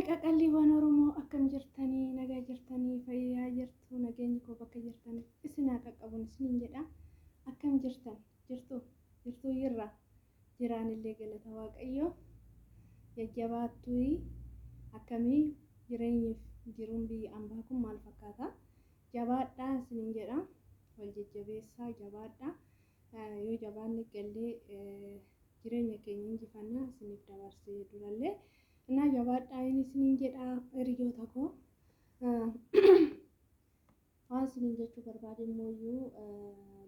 Qaqalliiwwan Oromoo, akkam jirtanii? Nagaa jirtanii? Fayyaa jirtu? Nageenyi koo bakka jirtanitti isin haa qaqqabuun isiniin jedha. Akkam jirtan? Jirtu? Jirtuu jirra? Jiraanillee galata Waaqayyoo. Jajjabaattuu akkamii jireenyiif jiruun biyya ambaa kun maal fakkaata? Jabaadhaa isiniin jedha. Wal jajjabeessaa, jabaadhaa. Yoo jabaanne gallee jireenya keenya injifanna isiniif dabarsee durallee. Innaa jabaadhaa inni isiniin jedha hiriyoota koo. Waan isiniin jechuu barbaade immoo iyyuu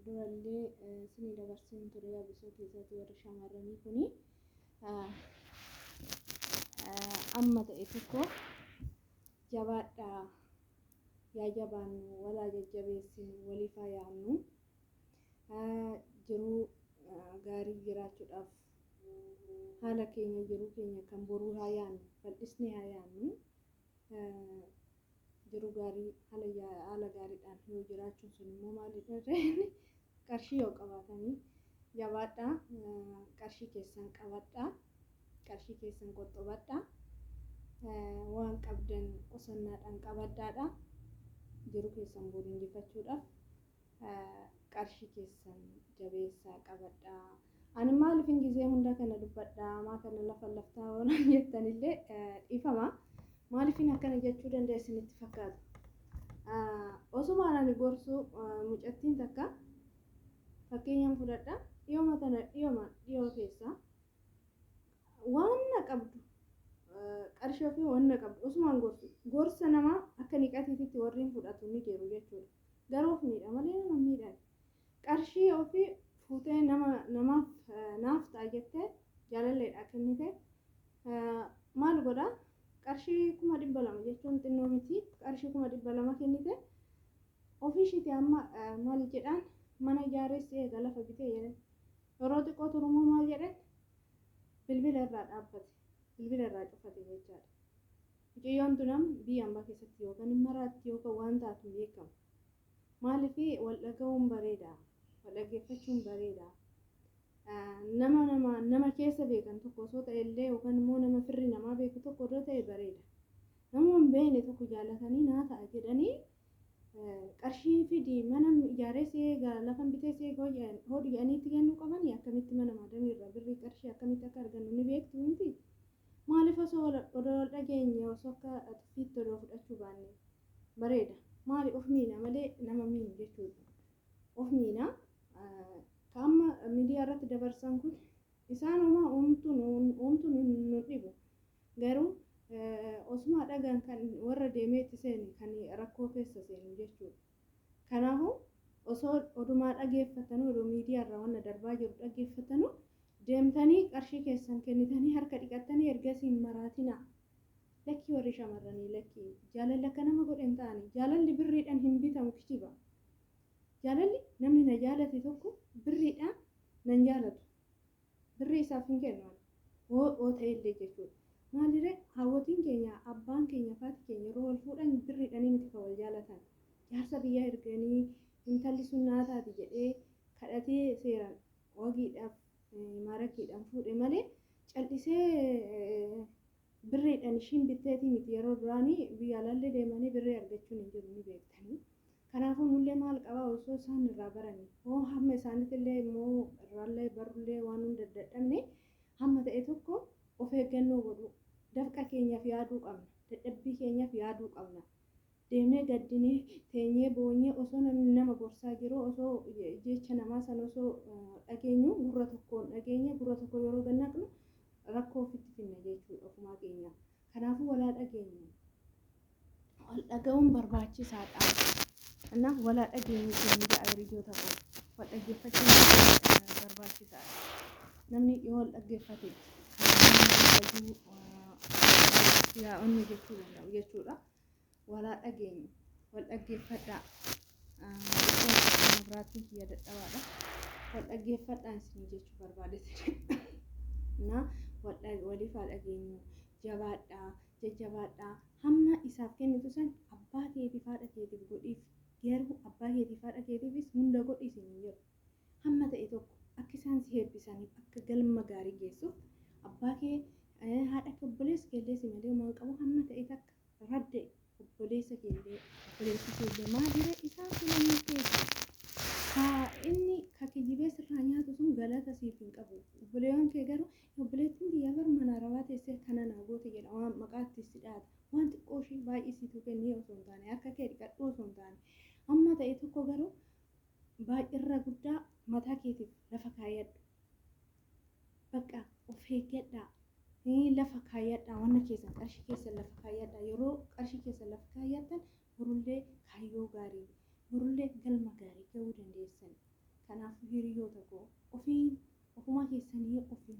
durallee isinii dabarseen ture, abisoo keessatti warri shamarranii kuni amma ta'e tokko jabaadhaa, yaa jabaannu, walaa jajjabeessinu, waliif haa yaannu, jiruu gaarii jiraachuudhaaf haala keenya, jiruu keenya kan boruu haa yaannu, bal'isnee haa yaannu. Jiruu gaarii haala gaariidhaan yoo jiraachuun sun immoo maalidha? Qarshii yoo qabaatanii jabaadhaa, qarshii keessan qabadhaa, qarshii keessan qoxxobadhaa, waan qabdan qusannaadhaan qabadhaadha. Jiruu keessan boru injifachuudhaaf qarshii keessan jabeessaa qabadhaa. Ani maaliifin gizee hunda kana dubbadhaa, maa kana lafa laftaa waan jettanillee dhiifama. Maaliifin akkana jechuu danda'a isinitti fakkaata? Osumaan ani gorsu mucattiin takka fakkeenyaan fudhadha. Dhiyooma tana, dhiyooma dhiyoo keessa waan na qabdu, qarshii ofii waan na qabdu osumaan gorsu, gorsa namaa akka niqatiititti warri fudhatu ni jiru jechuudha. Garuu of miidha malee nama miidhan. Qarshii ofii fuutee nama namaaf naaf ta'a jettee jaalalleedha kennite maal godha? Qarshii 200,000 jechuun xinnoo miti. Qarshii 200,000 kennite ofii ishiiti amma maal jedhaan, mana ijaareessi eega lafa bitee jedhan. Yeroo xiqqoo turummoo maal jedhan? Bilbila irraa dhaabbate. Bilbila irraa cufate jechaadha. Mucayyoon tunam biyya ambaa keessatti yookaan hin maraatti yookaan waan taatu hin beekamu. Maaliif? Wal dhaga'uun bareeda. Wal dhaggeeffachuun bareeda. Nama keessa beekan tokko osoo ta'e illee yookaan immoo nama firri namaa beeku tokko osoo ta'e bareeda. Nama hin beekne tokko jaallatanii naa ta'a jedhanii qarshii fidi, mana ijaaree si eega, lafa bitee si eega hodhu jedhanii itti kennuu qabanii akkamitti mana maadamii irraa birrii qarshii akkamitti akka argannu ni beektu miti? Maaliif osoo odoo wal dhageenye, osoo akka tuffiitti odoo fudhachuu baanne bareeda. Maali, of miina malee nama miinu jechuudha. Of miina. Ka amma miidiyaa irratti dabarsan kun isaan homaa uumtu nu dhibu. Garuu osuma dhagaan kan warra deemee itti seene kan rakkoo keessa seenu jechuudha. Kanaafuu osoo odumaa dhageeffatanuu, oduu miidiyaa irraa wanna darbaa jiru dhaggeeffatanuu deemtanii qarshii keessan kennitanii harka dhiqattanii ergasii hin maraatinaa. Lakkii warri shamarranii, lakkii, jaalalli akka nama godhe hin taane. Jaalalli birriidhaan hin bitamu, kijiba. Jaalalli namni na jaalate tokko birriidhaan nan jaalatu. Birrii isaaf hin kennu ani. Hoo ta'ellee jechuudha. Maaliree, haawwotiin keenya, abbaan keenya, faati keenya yeroo wal fuudhan birriidhaanii miti kan wal jaalatan. Jaarsa biyyaa erganii intalli sun naa taati jedhee kadhatee seeraan wagiidhaaf maaragiidhaan fuudhe malee cal'isee birriidhaan ishiin bitteetii miti. Yeroo duraanii biyya alallee deemanii birrii argachuun hin jiru, ni beektanii. Kanaafuu nullee maal qabaa osoo isaan irraa baranii? Hoo hamma isaaniitillee immoo irraallee barullee waan hunda dadhabne, hamma ta'e tokko of eeggannoo godhuu, dafqa keenyaaf yaaduu qabna, dadhabbii keenyaaf yaaduu qabna. Deemnee gaddinee teenyee boonyee osoo namni nama gorsaa jiru, osoo jecha namaa sana osoo dhageenyu, gurra tokkoon dhageenye gurra tokko yeroo gannaqnu rakkoo ofitti finna jechuudha ofumaa keenya. Kanaafuu walaa dhageenyu. Wal dhaga'uun barbaachisaadha. Kanaaf walaa dhageenyu isin ja'a hiriyoota koo. Wal dhaggeeffachuun barbaachisaadha. Namni yoo wal dhaggeeffate kan yaa'onni jechuu danda'u jechuudha. Walaa dhageenyu. Wal dhaggeeffadhaa. Mabiraatiin kiyya dadhabaadha. Wal dhaggeeffadhaan isin jechuu barbaade. Na waliif haa dhageenyu. Jabaadhaa. Jajjabaadhaa. Hamma isaaf kennitu san abbaa keetiif haadha keetiif godhiif. Garuu abbaa keetiif haadha keetiifis hunda godhi isin hin jedhu. Hamma ta'e tokko akka isaan si eebbisaniif, akka galma gaarii geessuuf abbaa kee Haadha kee obboleessa keellee si malee homaa hin qabu hamma ta'e takka radde obboleessa keellee obboleessi keellee maalirra isaan sun amma keessa ka inni ka kijibee sirraa nyaatu sun galata siif hin qabu. Obboleewwan kee garuu obboleettiin kiyya bar mana arabaa teessee kana naa goote jedha waan maqaatti si dhaata. Waan xiqqoo ishii baay'ee siituu kennee osoo hin taane harka kee dhiqadhu osoo hin taane amma ta'e tokko garuu baay'irra guddaa mataa keetiif lafa kaayyadhu. Bakka of eeggadhaa. Lafa kaayyadhaa wanna keessan qarshii keessan lafa kaayyadhaa yeroo qarshii keessan lafa kaayyattan borullee kaayyoo gaarii borullee galma gaarii ga'uu dandeessan. Kanaafuu hiriyoota koo ofiin ofuma keessanii ofiin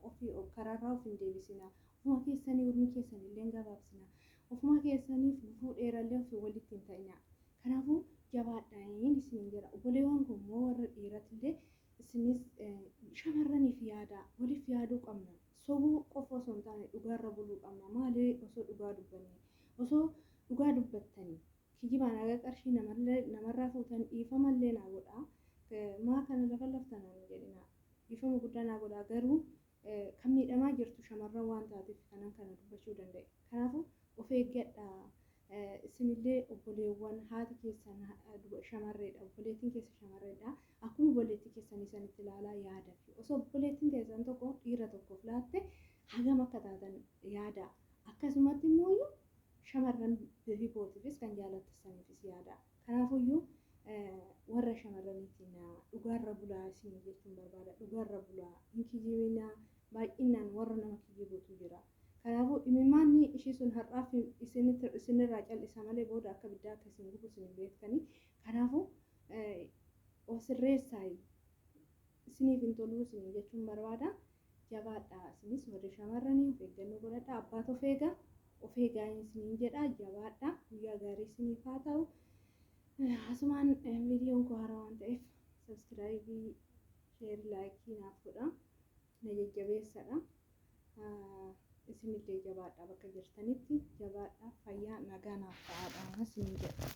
ofii karaarraa of hin deebisinaa. Ofuma keessanii urmii keessan illee hin gabaabsinaa. Ofuma keessaniif gufuu dheerallee ofii walitti hin ta'inaa. Kanaafuu jabaadhaa isiniin jedha. Obboleewwan kun immoo warra dhiiratillee isinis shamarraniif yaadaa waliif yaaduu qabna. Sobuu qofa osoo hin taane dhugaarra buluu qabna. Maali osoo dhugaa dubbanne osoo dhugaa dubbattanii kijibaan haga qarshii namarraa fuutan dhiifamallee naa godhaa. Maa kana lafa laftan hin jedhina. Dhiifama guddaa naa godhaa garuu kan miidhamaa jirtu shamarran waan taateef kanan kana dubbachuu danda'e. Kanaafuu of eeggadhaa. Isinillee obboleewwan haati keessan shamarreedha obboleettiin keessa shamarreedha. Akkuma obboleettii keessanii sanitti ilaalaa yaada. Osoo obboleettiin keessan tokko dhiira tokkoof laatte hagam akka taatan yaada. Akkasumatti immoo shamarran biribootiifis kan jaalattasaniifis yaada. Kanaafuyyuu warra shamarraniitiin dhugaarra bulaa isin jechuun barbaada. Dhugaarra bulaa hin kijibinaa baay'inaan warra nama kijibuutu jira. Kanaafuu imimmaanni ishii sun har'aaf isinirraa cal'isa malee booda akka biddaa akka isin gubu isin hin beektanii. Kanaafuu of sirreessaa isiniif hin toluu isin jechuun barbaada. Jabaadhaa isinis warri shamarranii of eeggannoo godhadhaa. Abbaatu of eega. Of eegaa isiniin jedha. Jabaadhaa. Guyyaa gaarii isiniif haa ta'u. Asumaan viidiyoon koo haaraa waan ta'eef subscribe, share, like naaf godha. Na jajjabeessadha. Isinillee jabaadhaa bakka jirtanitti jabaadhaa fayyaa nagaa naaf ta'aadha isiniin jedha.